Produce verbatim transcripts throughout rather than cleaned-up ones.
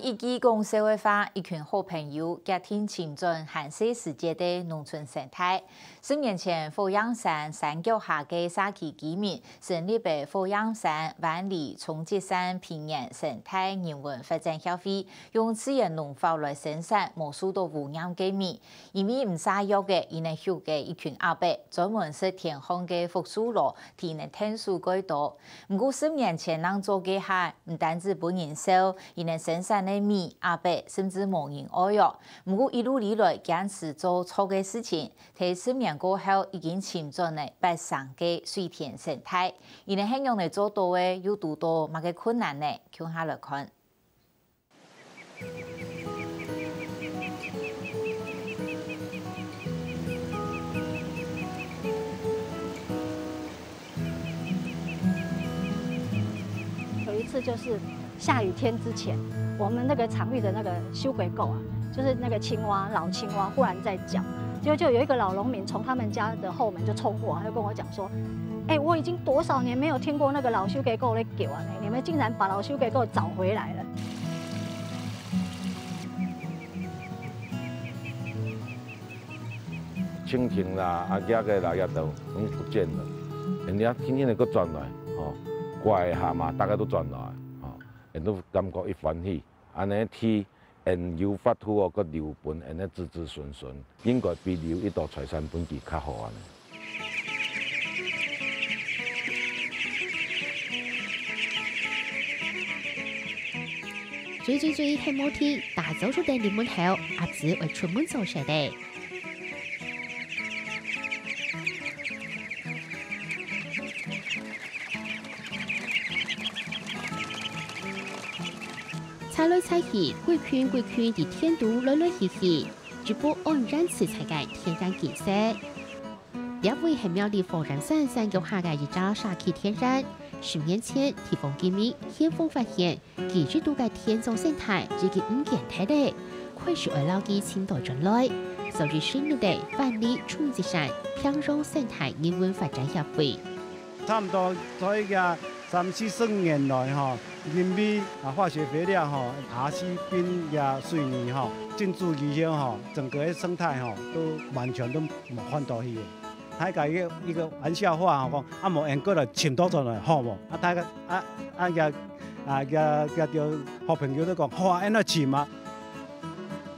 一句講笑个話，一群好朋友決定尋轉還細時節个農村生態。十年前，火焰山山腳下个社區居民成立个火焰山灣裡衝積扇平原生態人文發展協會，用自然農法來生產無受到污染个米。因為毋捨藥个，佢等畜个一群鴨仔，專門食田項个福壽螺，佢等𢯭手蓋多。毋過十年前恁樣做个下， 毋單止分人笑，佢等生產个米、鴨仔，甚至無人愛哦。毋過一路以來堅持做著个事情，在十年過後已經尋轉了八成个水田生態。佢等係仰仔做到个，又堵著麼个困難呢？共下來看。 有一次就是下雨天之前，我們那個場域的那個泅水狗啊，就是那個青蛙，老青蛙忽然在叫，結果就有一個老農民從他們家的後門就衝過來，他就跟我講說：“哎，我已經多少年沒有聽過那個老泅水狗在叫啊，你們竟然把老泅水狗找回來了。” 蜻蜓啦、鴨仔啦，也都攏毋見了。人家天天个閣轉來，吼，乖个下嘛，大家都轉來，吼，人都感覺一歡喜。恁樣天，人有法度哦，閣留分人个子子孫孫，應該比留一道財產分佢較好恁樣。 追追追，係無停，打早就等你門口，鴨子會出門做事个。踩來踩去，歸群歸群在田肚來來去去，一副安然自在个田園景色。 這位係苗栗火焰山山腳下个一隻社區田園，十年前，地方居民先鋒發現，佢一堵个田莊生態已經毋見忒了，開始愛摎佢尋倒轉來，所以成立了灣裡衝積扇平洋生態人文發展協會。差毋多在這三四十年來吼，因為啊化學肥料吼，R C冰這水泥吼，進駐以後吼，整個个生態吼都完全都無看到去个。 大家一個，一個玩笑話吼，講，啊，無人過來尋倒轉來，好無？啊，大家，啊，啊，這，啊，這，這兜好朋友都講，好啊，恁樣尋啊。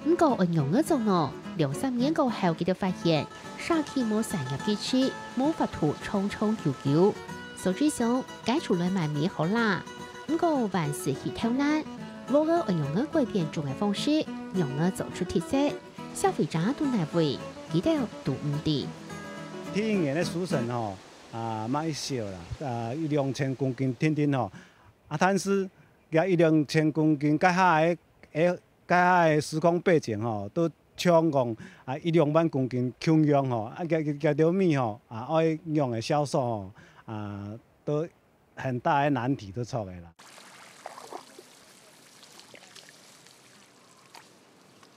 毋過，仰仔做呢？兩三年過後，佢兜發現，社區無產業支持，無法度長長久久，所以想，改出來賣米好啦。毋過，萬事起頭難，無論仰仔改變種个方式，仰仔做出特色， 消費者都難為，佢兜都毋知。第一年个收成吼，啊，嘛一少啦，啊，一兩千公斤定定吼。啊，但是這一兩千公斤，該下个，欸，該下个時空背景吼，都像講，啊，一兩萬公斤共樣吼，啊，這，這，這兜米吼，啊，愛仰仔銷售吼，啊，都 很大个難題都出來啦。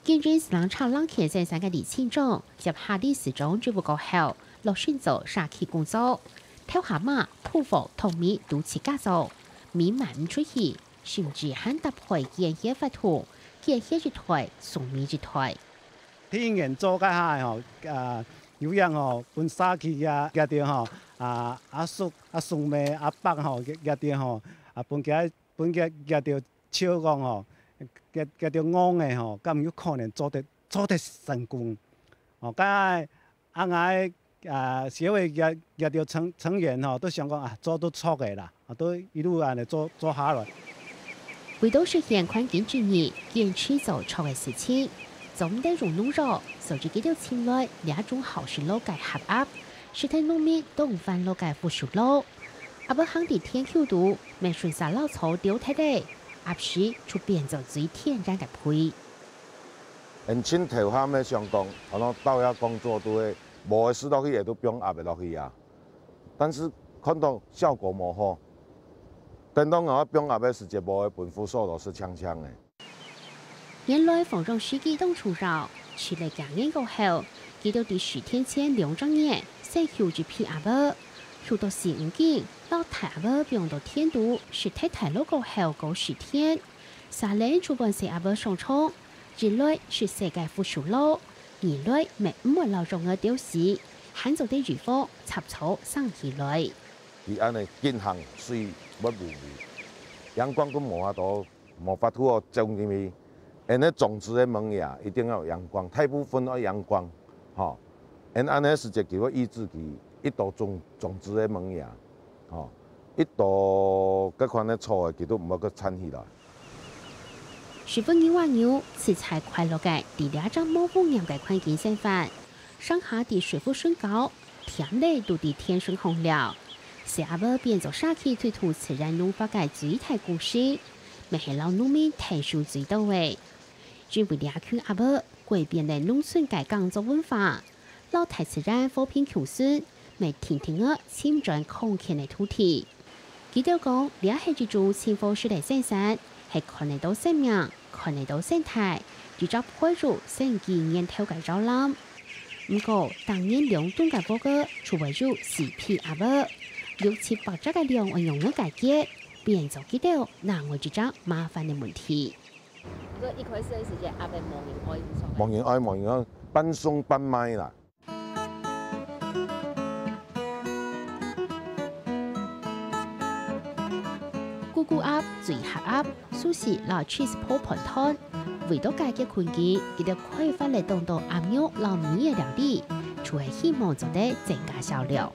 今日自家人客人生產个李清忠，接下理事長職務過後，落身做社區工作，頭下嫲、鋪貨、淘米都自家做，米賣毋出去，甚至還搭配捐血活動，捐血一袋送米一袋。 第一年做該下吼，啊，有影吼，分社區个，个兜吼，啊，阿叔、阿叔姆、阿伯吼，个，个兜吼，啊，分佢，分佢，个兜笑講吼，个，个兜戇个吼，敢有可能做得，做得成功？哦，該下，啊，𠊎，啊，協會个，个兜成，成員吼，都想講啊，做都著个啦。 啊，都一路恁樣做，做下來。為著實現環境正義，堅持做著个事情，做毋得用農藥，所以佢兜尋來這種好食路个合鴨，食忒農民當歡樂个福壽螺。鴨仔行在田坵肚，乜順續摎草丟忒咧，鴨屎就變做最天然个肥。𠊎盡頭下乜想講，可能到遐工作都會，無个屎落去，也都放鴨仔落去啊。 但是看到效果無好。等到𠊎放鴨个時節，無个分福壽螺係淨淨个。原來放養時機當重要，飼了幾年過後，佢兜在水田前兩隻月，生出一批鴨仔，畜到四五斤，摎大鴨仔放到田肚，食忒大螺過後過水田。沙崙就分細鴨仔上場，一來係世界復仇樂，二來乜毋會摎羊仔丟死，還做得預防雜草生起來。佢恁呢緊行水會無味，陽光都無法度，無法度哦種入去。恁呢種植个萌芽一定要有陽光，大部分愛陽光，吼。恁呢時節佢會抑制佢一到種種植个萌芽，吼，一到該款个草个佢都毋會去產起來。 師傅牛啊牛，自在快樂个，佇這隻無污染个環境生活，上下佇水庫生高，田裡都佇天生烘料。細鴨仔變做社區推動自然農法个最大故事，乜係摎農民𢯭手最到位。因為這群鴨仔改變了農村个耕作文化，摎大自然和平共生，乜定定仔尋轉康健个土地。 佢兜講，這係一種生活式个生產，係看得到生命、看得到生態，一隻培育生機源頭个搖籃。毋過，逐年兩噸个禾仔就會有四批鴨仔，六七百隻个量會仰仔解決，變做佢兜另外一隻麻煩个問題。你說一開始个時節，鴨仔無人愛，無人愛，無人愛，半送半賣啦。 咕咕鴨、醉蝦鴨、壽司摎cheese泡飯糰，為著解決困境，佢兜開發了當多鴨肉摎米个料理，就係希望做得增加銷量。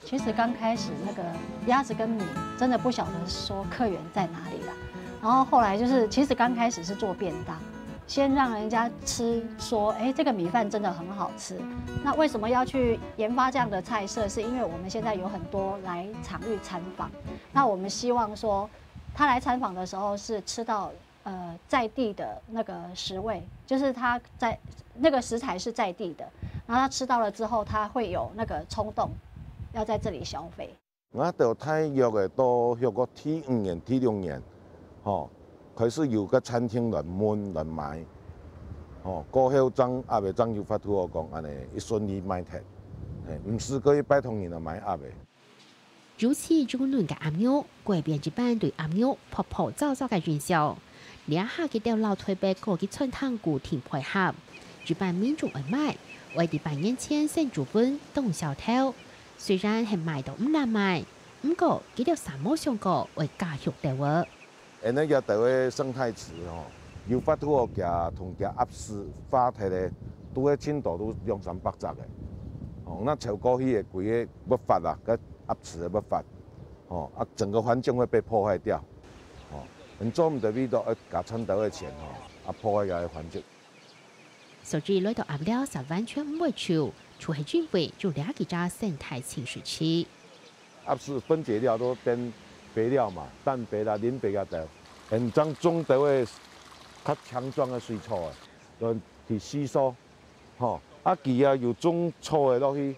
其實剛開始那個鴨子跟米真的不曉得說客源在哪裡啦，然後後來就是，其實剛開始是做便當，先讓人家吃說，哎，這個米飯真的很好吃。那為什麼要去研發這樣的菜色？是因為我們現在有很多來場域參訪，那我們希望說，他來參訪的時候是吃到，呃，在地的那個食味，就是他在，那個食材是在地的，然後他吃到了之後，他會有那個衝動要在這裡消費。 𠊎兜大約仔到歇過第五年、第六年，吼，開始有个餐廳來問、來買，吼，過後正，阿伯正有法度講恁呢，一順利賣忒，嘿，毋使過去拜託人來買鴨仔。尤其幼嫩个鴨肉，改變一般對鴨肉泡泡燥燥个印象。這下佢兜摎台北高級餐廳固定配合，一般民眾愛買，會佇半年前先注文當銷頭。 雖然係賣到毋罅賣，毋過佢兜嗄無想過會加畜兜仔。𠊎兜這兜个生態池吼，有法度哦，佢同佢鴨屎化忒个，都會盡多都兩三百隻个。哦，該超過去个歸个活法啊，該鴨池个活法，哦，啊，整個環境會被破壞掉。哦，你做毋得為著愛加賺兜个錢吼，啊，破壞个環境。 所以來到鴨寮嗄完全毋會愁，就係因為有這幾隻生態清水池。鴨屎分解了都變肥料嘛，蛋白啦、磷肥啊等，很像種兜个較強壯个水草啊，就去吸收，吼，啊，佢啊有種草个落去，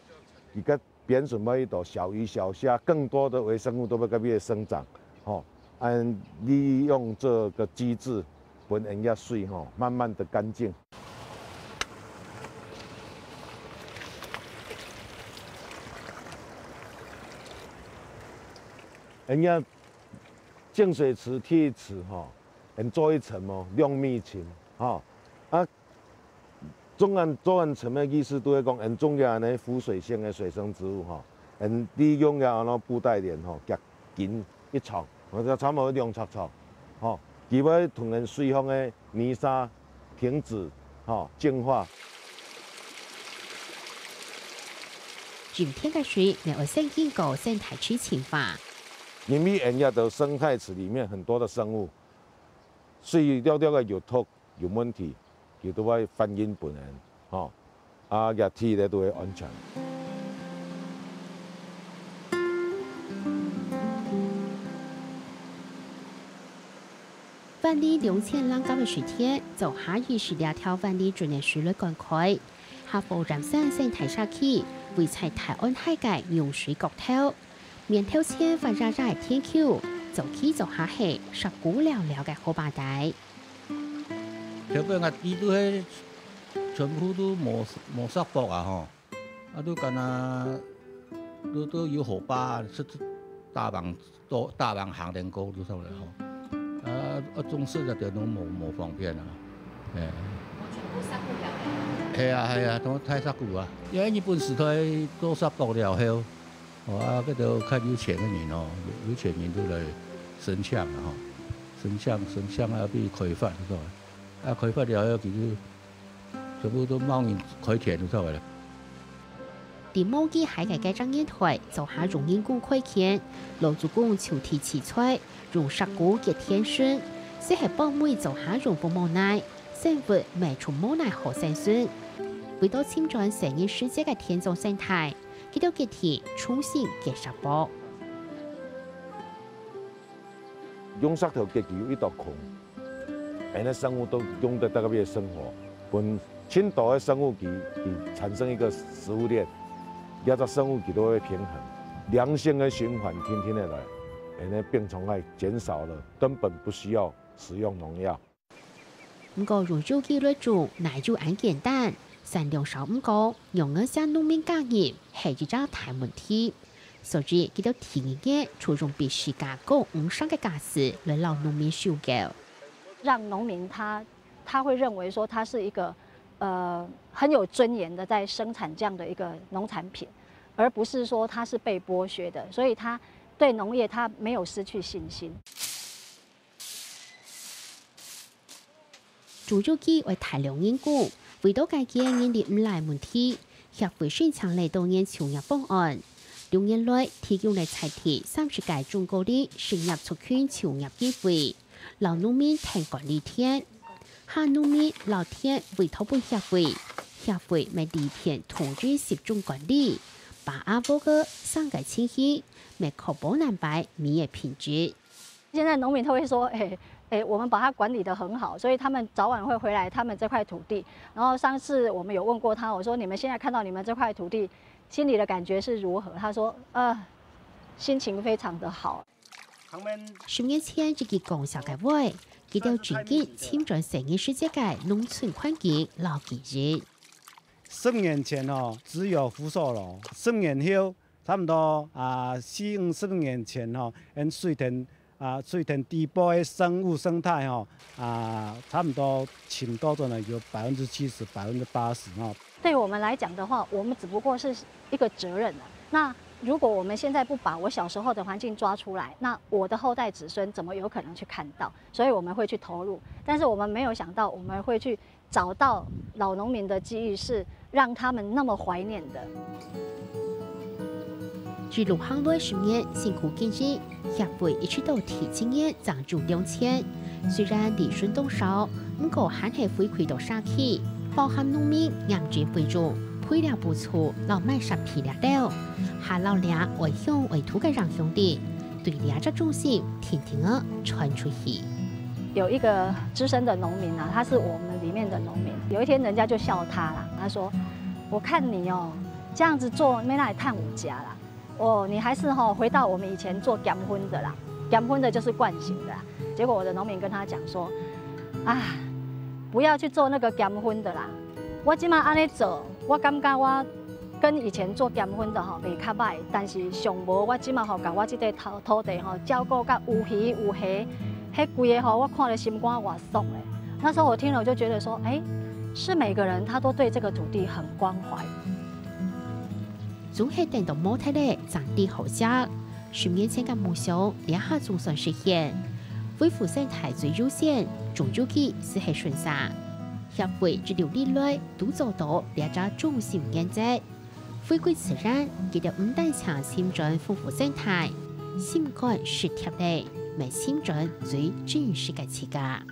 佢个 變成為到小魚小蝦，更多的微生物都會在那邊生長，吼，按利用這個機制，分𠊎兜水吼，慢慢的乾淨。𠊎兜淨水池、第一池吼，𠊎兜做一層哦，兩米深，吼，啊， 做恁做恁深个意思，都係講，𠊎兜種个恁呢浮水性个水生植物吼，𠊎兜利用个恁呢布袋蓮吼，較緊一尺，或者差毋多兩尺長，吼，佢會同𠊎兜水項个泥沙停止，吼，淨化。今天个水，乜愛先經過生態池淨化。因為𠊎兜生態池裡面很多的生物，水了了个有毒， 有問題，佢都會反映分𠊎，吼，啊，這體咧都會安全。萬里兩千零甲个水田，做下已係這條萬里圳个水路灌溉，合乎鄢山生態社區，位在大安溪个用水角頭。 面頭前闊野野个田坵，做起做下係石牯尞尞个河壩底。頭擺𠊎知都係全部都無無石駁啊吼，啊都敢若都都有河壩，係打橫，打橫行等過都上來吼。啊，啊，種植个就攏無，無方便啊。哎。全部石牯了。係啊，係啊，都大石牯啊。因為日本時代做石碡了後，哦，啊，該兜較有錢个人哦，有，有錢人都來申請啊，吼。申請，申請啊，去開發，是吧？啊，開發了後，其實全部都無人開田，就出來了。 在無幾下个該隻年代，灶下用人工開田，老祖公就地取材，用石牯結田脣，就係保每灶下用戶無奈，生活乜就無奈好生存。為到尋轉細人時節个田莊生態，佢兜決定重新結石碡。 用石頭結佢有一道空，恁呢生物都用得到佢个生活，分盡多个生物佢，佢產生一個食物鏈，這隻生物佢都會平衡，良性个循環天天的來，恁呢病蟲害減少了，根本不需要使用農藥。 毋過用有機來種，哪有恁簡單？產量少毋過，仰仔寫農民加入，係一隻大問題。所以，佢兜第二年就用比市價高五成个價錢來摎農民收購。讓農民他，他會認為說他是一個，呃，很有尊嚴的在生產這樣的一個農產品，而不是說他是被剝削的，所以他對農業他沒有失去信心。 種有機愛大量人工，為到解決人力毋來問題，協會申請了多年就業方案。六年來，提供了在地三十個中高齡失業族群就業機會，摎農民跈管理田。下農民摎田委託分協會，協會乜犁田同時集中管理，把握个生个情形，乜確保難擺米个品質。 現在農民都會說，哎，哎，我們把它管理得很好，所以他們早晚會回來他們這塊土地。然後上次我們有問過他，我說：「你們現在看到你們這塊土地，心裡的感覺是如何？」他說：「呃，心情非常的好。」十年前，一句講笑个話，佢兜正經尋轉細人時節个農村環境摎記憶。十年前哦，只有福壽螺，十年後， 差毋多，啊，四五十年前吼，𫣆水田，啊，水田底部个生物生態吼，啊，差毋多尋到轉來有百分之七十、百分之八十吼。對我們來講的話，我們只不過是一個責任啊。那如果我們現在不把我小時候的環境抓出來，那我的後代子孫怎麼有可能去看到？所以我們會去投入，但是我們沒有想到我們會去 找到老農民的記憶是讓他們那麼懷念的。一路行來十年，辛苦經營，協會一直到第七年正有兩千。雖然利潤當少，毋過還係回饋到社區，包含農民、癌症會眾、肥料補助、摎買設備這兜，還摎這愛鄉愛土个影響力，對這隻中心定定仔傳出去。 有一個資深的農民啊，他是我們裡面的農民。有一天，人家就笑他啦，他說：「我看你哦，這樣子做，沒哪裡探五家啦。哦，你還是吼，回到我們以前做鹹薰的啦，鹹薰的就是慣行的啦。」結果我的農民跟他講說：「啊，不要去做那個鹹薰的啦，我這馬恁呢做，我感覺我 跟以前做鹹薰的吼，袂較歹，但是上無我這馬吼，共我這塊土，土地吼，照顧甲有魚有蝦，彼規个吼，我看了心肝偌爽咧。」那時候我聽了，我就覺得說，哎，是每個人他都對這個土地很關懷。總係等到無忒咧，正知好惜。十年前个夢想，這下總算實現。恢復生態最優先，種有機就係順續。協會一路以來，都做到這隻中心原則。 回歸自然，佢兜毋單淨尋轉豐富生態，心肝實貼咧，乜尋轉最真實个自家。